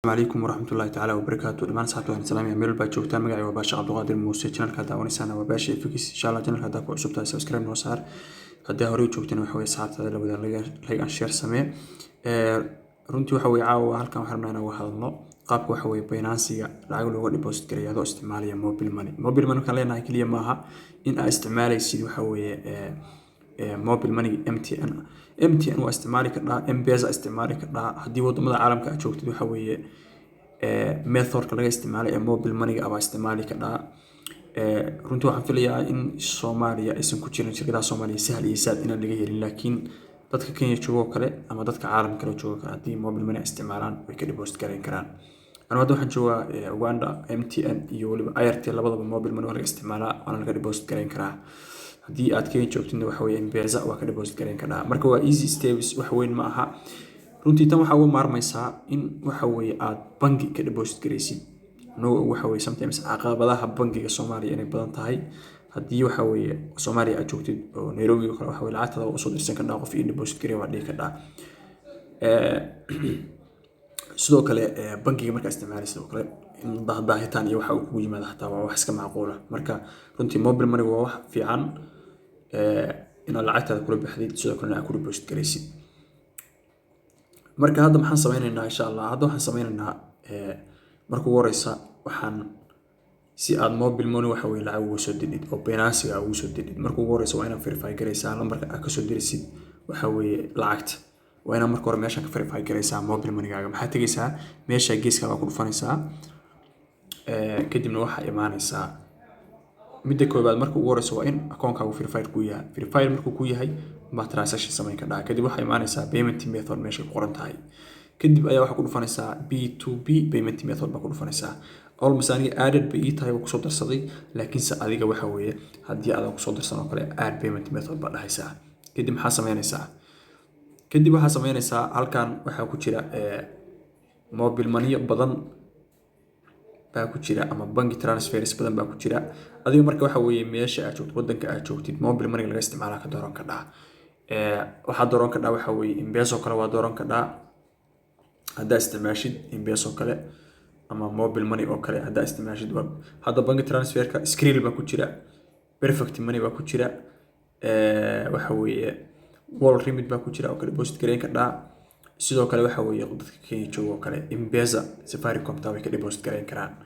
Calaykum waraxmatullaahi tacaala wabarakaatu. Dhammaan asxaabta waxaan salaamaya meel walba joogtaan. Magacay waa Baasha Cabduqaadir Muuse. Channelka daawanaysaana waa Baasha FX. Insha Allah channelka haddaa ku cusub tahay, subscribe noo saar. Haddii horey u joogtana, waxa weye asxaabtada la wada like and share samee. Runtii waxa weye caawa halkan waxaan rabnaa inaan uga hadalno qaabka waxa weye Binance-iga lacag looga deposit gareeyo adoo isticmaalaya mobile money. Mobile money markaan leenahay, keliya maaha in aad isticmaalaysid waxa weeye mobile money MTN. MTN waa isticmaali kardhaa, M-Pesa isticmaali kardhaa. Haddii wadamada caalamka aad joogtid, waxa weeye methodka laga isticmaalay ee mobile moneyga abaa isticmaali kardhaa. Runtii waxaan filayaa in Soomaaliya aysan ku jirin shirkadaha Soomaaliya, Sahal iyo Saad inaan laga helin, laakiin dadka Kenya joogo oo kale ama dadka caalamka kale joogo kale, haddii mobile money ay isticmaalaan, way ka deposit gareyn karaan. Anigu hadda waxaan joogaa Uganda. MTN iyo weliba Airtel labadaba mobile money waa laga isticmaalaa, waana laga deposit gareyn karaa. Haddii aad Kenya joogtidna, waxa weeye M-Pesa waa ka deposit gareyn karaa. Marka waa easy steps, wax weyn ma aha runtii. Tan waxaa uga maarmaysaa in waxa weeye aad bangi ka deposit garaysid. No, waxa weeye sometimes caqabadaha bangiga Soomaaliya inay badan tahay. Haddii waxa weeye Soomaaliya aad joogtid oo Nairobi oo kale, waxa weeye lacagtada waa usoo dirsan kardhaa qof iyo deposit garee waa dhihi kardhaa. Sidoo kale bangiga markaa isticmaalaysid oo kale, in daahitaan iyo waxa uu kugu yimaado xataa waa wax iska macquula. Marka runtii mobile money waa wax fiican inaad lacagtaada kula baxdid, sidoo kalena aad ku deposit garaysid. Marka hadda maxaan sameyneynaa insha Allah? Hadda waxaan sameyneynaa, marka ugu horeysa, waxaan si aad mobile money waxa weye lacag uga soo dirid oo Binance-iga ugu soo dirid, marka ugu horeysa waa inaad verify garaysaa lambarka aad kasoo dirisid waxa weeye lacagta. Waa inaad marka hore meeshan ka verify garaysaa mobile moneygaaga. Maxaad tegeysaa? Meesha geeska baa ku dhufanaysaa. Kadibna waxaa imaanaysaa midda koobaad. Marka ugu horeysa waa in akoonkaagu verified ku yahay. Verified markuu ku yahay baa transaction samayn kardhaa. Kadib waxaa imaanaysaa payment method meesha ku qoran tahay. Kadib ayaa waxaa ku dhufanaysaa P2P payment method baa ku dhufanaysaa. Almost aniga added bay ii tahay, waa kusoo darsaday, laakiinse adiga waxa weeye haddii aadan kusoo darsan oo kale, add payment method baa dhahaysaa. Kadib maxaa sameynaysaa? Kadib waxaa sameynaysaa, halkan waxaa ku jira mobile money badan baa ku jira ama bank transfers badan baa ku jira. Adiga marka waxa weeye meesha aad joogto, wadanka aad joogtid, mobile money laga isticmaala ka dooran kardhaa. Waxaa dooran kardhaa waxa weeye M-Pesa oo kale waa dooran kardhaa. Haddaa isticmaashid M-Pesa oo kale ama mobile money oo kale haddaa isticmaashid, waa hadda bank transferka Skrill baa ku jira, Perfect Money baa ku jira, waxa weeye WorldRemit baa ku jira oo kale deposit gareyn kardhaa. Sidoo kale waxa weeye dadka Kenya jooga oo kale, M-Pesa Safaricom taa way ka deposit gareyn karaan.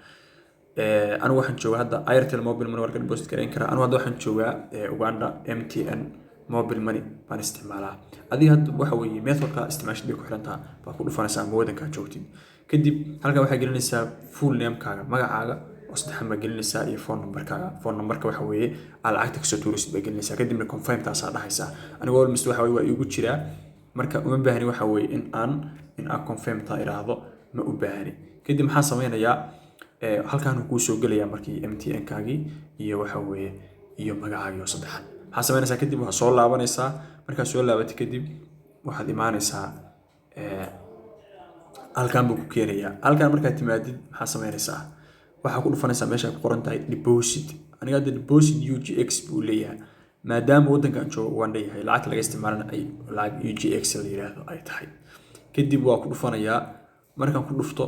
Anigu waxaan joogaa hadda Airtel mobile money waa ka deposit gareyn karaa. Anigu hadda waxaan joogaa Uganda, MTN mobile money baan isticmaalaa. Adiga hadda waxa weeye methodka isticmaashid bay ku xirantaha. Baa ku dhufanaysaa ama wadankaa joogtid. Kadib halkan waxaa gelinaysaa full namekaaga, magacaaga oo saddexan baa gelinaysaa, iyo phone numberkaaga. Phone numberka waxa weeye aad lacagta kasoo tuurisid baa gelinaysaa. Kadibna confirm taasaa dhahaysaa. Anigu almost waxa weye waa iigu jiraa, marka uma baahni waxa weeye in aan confirm taa iraahdo, ma u baahni. Kadib maxaan sameynayaa? Halkaan kuu soo gelayaa markii MTN kaagii iyo waxa weeye iyo magacaagii oo saddexan. Maxaa sameynaysaa kadib? Waxaad soo laabanaysaa. Markaad soo laabatay kadib, waxaad imaanaysaa halkan buu ku keenayaa. Halkan markaad timaadid, maxaa sameynaysaa? Waxaa ku dhufanaysaa meesha ku qoran tahay deposit. Aniga hadda deposit UGX buu leeyahay, maadaama waddankan joogo Uganda yahay, lacagta laga isticmaalana ay lacag UGX la yiraahdo ay tahay. Kadib waa ku dhufanayaa. Markaan ku dhufto,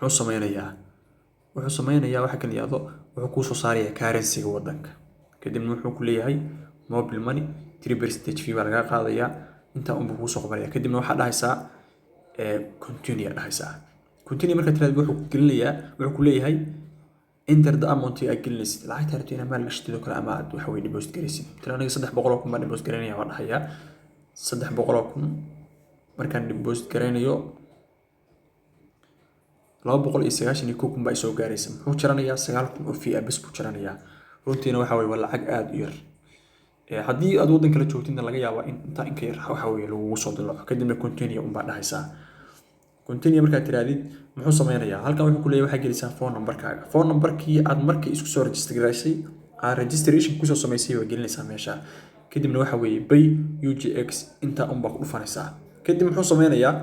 muxuu sameynayaa? Wuxuu sameynayaa waxa kala yiraahdo, wuxuu kuu soo saarayaa currency-ga waddanka. Kadibna wuxuu ku leeyahay mobile money 3% fee baa lagaa qaadayaa. Intaa unbuu kuu soo qabanaya. Kadibna waxaa dhahaysaa continue dhahaysaa. Continue markaad tiraahdo, wuxuu ku gelinayaa, wuxuu ku leeyahay enter the amount aad gelinaysid, lacagta rabto inaad maal gashatid oo kale ama aad waxa weye deposit garaysid. Tira aniga 300,000 baan deposit garaynaya waan dhahayaa. 300,000 markaan deposit garaynayo, 291,000 baa isoo gaaraysa. Muxuu jaranayaa? 9,000 oo fee ah bes buu jaranayaa. Runtiina waxa weye waa lacag aada u yar. Haddii aad waddan kale joogtidna, laga yaabaa in intaa inka yar waxa weye lagugu soo dilaco. Kadibna continue unbaa dhahaysaa. Continue markaad tirahdid, muxuu sameynayaa? Halkan wuxuu ku leeyahay waxaa gelisaa phone numberkaaga. Phone numberkii aad markii isku soo register garaysay, aad registration kusoo samaysay, waa gelinaysaa meesha. Kadibna waxa weeye buy UGX intaa unbaa ku dhufanaysaa. Kadib muxuu sameynayaa?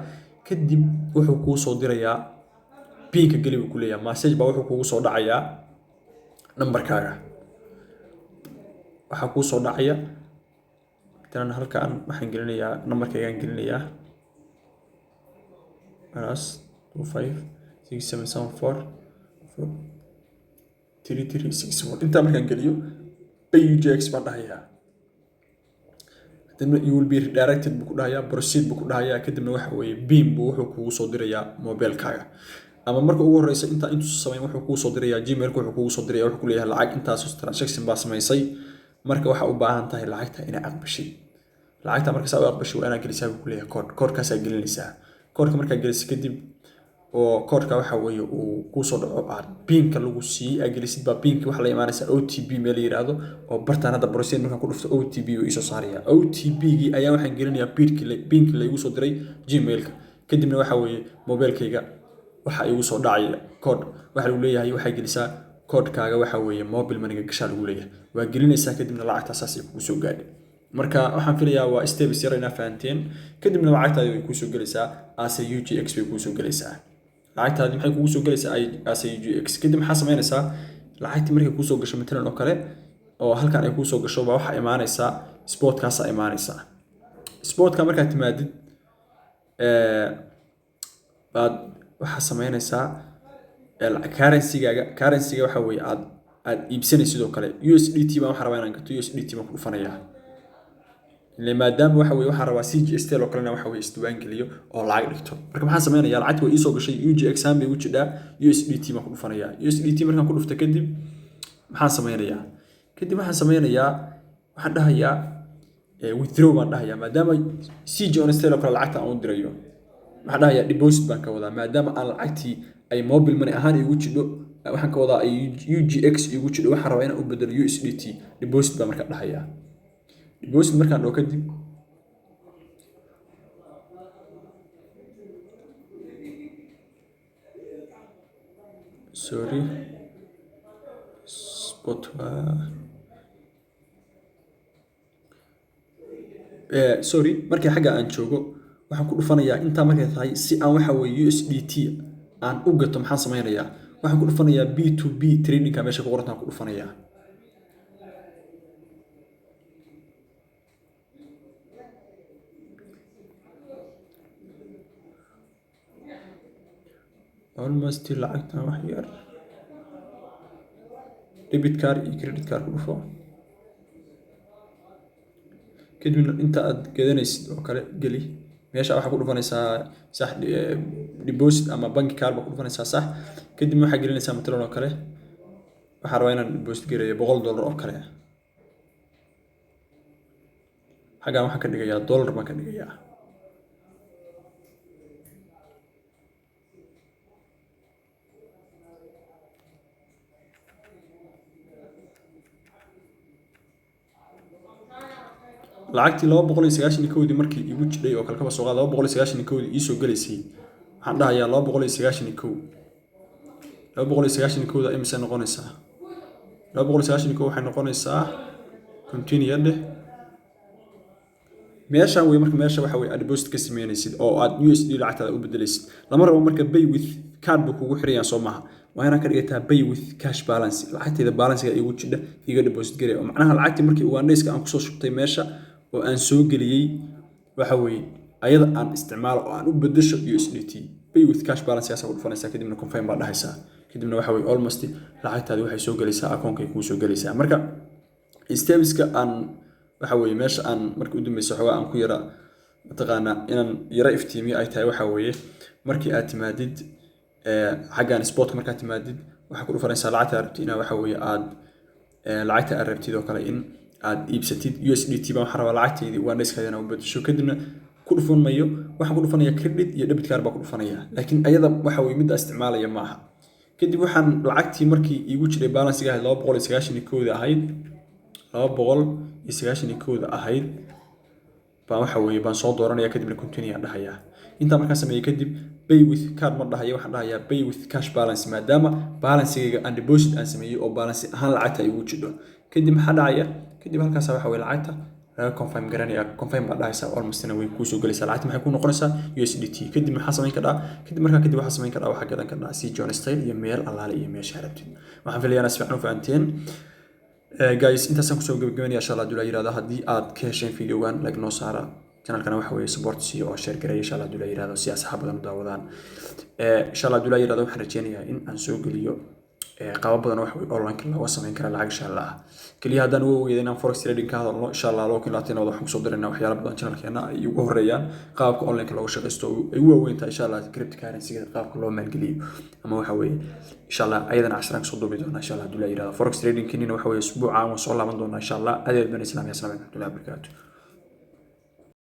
Kadib wuxuu kuu soo dirayaa pinka geli buu ku leeyahay. Message baa wuxuu kugu soo dhacayaa numberkaaga. Waxaa kuu soo dhacaya tanan. Halkan waxaan gelinayaa numberkaygaan gelinayaa, +25. 67744 3364. Intaa markaan geliyo, pay UGX baan dhahayaa. Kadibna "You will be redirected" buu ku dhahayaa, "Proceed" buu ku dhahayaa. Kadibna waxa weeye PIN buu wuxuu kugu soo dirayaa mobilkaaga, ama marka ugu horeysa intaa intuusa samayn wuxuu kugu soo dirayaa Gmailka. Wuxuu kugu soo diraya, wuxuu ku leeyahay lacag intaas transaction baa samaysay, marka waxa u baahan tahay lacagta inaa aqbashid. Lacagta marka saa u aqbashid, waa inaad gelisaa buu ku leeyahay code. Codekaasaa gelinaysaa. Codeka markaa gelisid kadib, oo codeka waxa weeye uu kusoo dhaco, aad PINka lagu siiyey aad gelisid, baa PINka waxaa la imaanaysaa OTP meel la yiraahdo, oo bartaan hadda proceed markaan ku dhufto OTP buu iisoo saaraya. OTP-gii ayaa waxaan gelinayaa PINkii la igu soo diray Gmailka. Kadibna waxa weeye mobilkayga waxa igu soo dhacaya code. Waxa lagu leeyahay waxaa gelisaa codekaaga, waxa weeye mobile moneyga gashaa lagu leeyahay. Waa gelinaysaa, kadibna lacagtaa saas ay kugu soo gaadhay. Marka waxaan filayaa waa steps yar inaa fahanteen. Kadibna lacagtaadi way kuusoo gelaysaa as a UGX bay kuusoo gelaysaa. Lacagtaadi maxay kugu soo gelaysaa? As a UGX. Kadib maxaa samaynaysaa? Lacagtii markay kuusoo gasho matalan oo kale, oo halkan ay kuusoo gasho, baa waxaa imaanaysaa spotkaasaa imaanaysaa. Spotka markaad timaadid baad waxaa samaynaysaa currency-gaaga. Currency-ga waxa weeye aad iibsanaysid sidoo kale USDT baan waxaan rabaa inaan gato. USDT baan ku dhufanayaa, ile maadaama waxa weye waxaan rabaa CG Style oo kalena waxa weye isdiiwaan geliyo oo lacag dhigto. Marka maxaan sameynayaa? Lacagta way iisoo gashay, UGX ahaan bay igu jidhaa. USDT baan ku dhufanayaa. USDT markaan ku dhufto kadib maxaan sameynayaa? Kadib waxaan sameynayaa, waxaan dhahayaa withdraw baan dhahayaa, maadaama CG on Style oo kale lacagta aan u dirayo. Waxaan dhahayaa deposit baan ka wadaa, maadaama aan lacagtii ay mobile money ahaan igu jidho, waxaan ka wadaa ay UGX igu jidho, waxaan rabaa inaan u bedelo USDT. Deposit baan marka dhahayaa. Deposit markaan dhaho kadib, sorry, spot waa sorry, markii xagga aan joogo waxaan ku dhufanayaa intaa markay tahay si aan waxa weeye USDT aan u gato. Maxaan sameynayaa? Waxaan ku dhufanayaa P2P tradingka meesha ku qorantaan ku dhufanayaa. Almost lacagtan wax yar, debit card iyo credit card ku dhufo. Kadibna inta aad gadanaysid oo kale geli. Meesha waxaa ku dhufanaysaa sax, deposit ama bank card baa ku dhufanaysaa, sax. Kadibna waxaa gelinaysaa matalan oo kale waxaan rabaa inaan deposit gareeyo $100 oo kale. Xaggan waxaan ka dhigayaa dollar baan ka dhigayaa. Lacagtii 291-dii markii igu jidhay oo kale, kaba soo qaad 291-dii iisoo gelaysay, waxaan dhahayaa 291. 291-da imise noqonaysaa? 291 waxay noqonaysaa, continue dheh. Meeshaan wey marka meesha waxa wey aad deposit ka sameynaysid oo aad USD lacagtaada u bedelaysid. Lama rabo marka pay with card buu kugu xirayaan, soo maaha? Waa inaad ka dhigataa pay with cash balance. Lacagtayda balancega igu jidha iga deposit garaya, oo macnaha lacagtii markii ugandhayska aan kusoo shubtay meesha oo aan soo geliyey, waxa weeye ayada aan isticmaalo oo aan u bedesho USDT. Pay with cash balance ayaa ku dhufanaysaa, kadibna confirm baa dhahaysaa. Kadibna waxa weye almost lacagtaadi waxay soo gelaysaa akoonkay kuu soo gelaysaa. Marka stepska aan waxa weeye meesha aan markii u dambeysa xoogaa aan ku yara mataqaanaa inaan yara iftiimiyo ay tahay, waxa weeye markii aad timaadid xaggan spotka, markaad timaadid waxaa ku dhufanaysaa lacagta aad rabtid inaa waxa weeye aad lacagta aad rabtid oo kale in aad iibsatid. USDT baan waxaan rabaa lacagtaydii ugandhayskaada inaan u bedesho. Kadibna ku dhufan mayo, waxaan ku dhufanaya credit iyo debit card baa ku dhufanaya, laakiin ayada waxa weye midda isticmaalaya maaha. Kadib waxaan lacagtii markii iigu jiray balancega ahayd 291-da ahayd, 291-da ahayd baan waxa weeye baan soo dooranaya. Kadibna continue aan dhahayaa. Intaa markaan sameeyey kadib, pay with card ma dhahayo, waxaan dhahayaa pay with cash balance, maadaama balancegayga aan deposit aan sameeyey oo balance ahaan lacagta igu jidho. Kadib maxaa dhacaya? Kadib halkaas waxa weye lacagta laga confirm garanaya. Confirm baa dhahaysaa, almostna way kuusoo gelaysaa. Lacagta maxay ku noqonaysaa? USDT. Kadib maxaa samayn kadhaa? Kadib markaa kadib waxaa samayn kadhaa, waxaa gadan kadhaa si John Style iyo meel allaale iyo meesha rabtid. Waxaan filayaa inaad si fiican u fahanteen. Guys, intaasaan kusoo gabagabanaya. Insha Allah haduu la yirahdo, haddii aad ka hesheen videogan, like noo saara. Channelkana waxa weeye support siiyo oo share gareeya, insha Allah hadduu la yiraahdo, si asxaab badan u daawadaan. Insha Allah hadduu la yiraahdo, waxaan rajeynayaa in aan soo geliyo qaabab badan waxa weye online looga samayn kara lacag, insha Allah. Keliya haddaan uga weyda inaan forex trading ka hadalno, insha Allah 2024 waxaan kusoo diraynaa waxyaalo badan channelkeena ay ugu horeeyaan qaabka online looga shaqaysto, ay ugu waaweyn tahay, insha Allah, cryptocurrency qaabka loo maalgeliyo ama waxa weeye, insha Allah, ayadana casharaan kasoo duubi doonaa, insha Allah hadduu la yiraahdo. Forex trading kinina waxa weeye isbuucaan waan soo laaban doonaa, insha Allah. Aad iyo aad baan islaamiya. Asalaamu calaykum warahmatullahi wabarakaatu.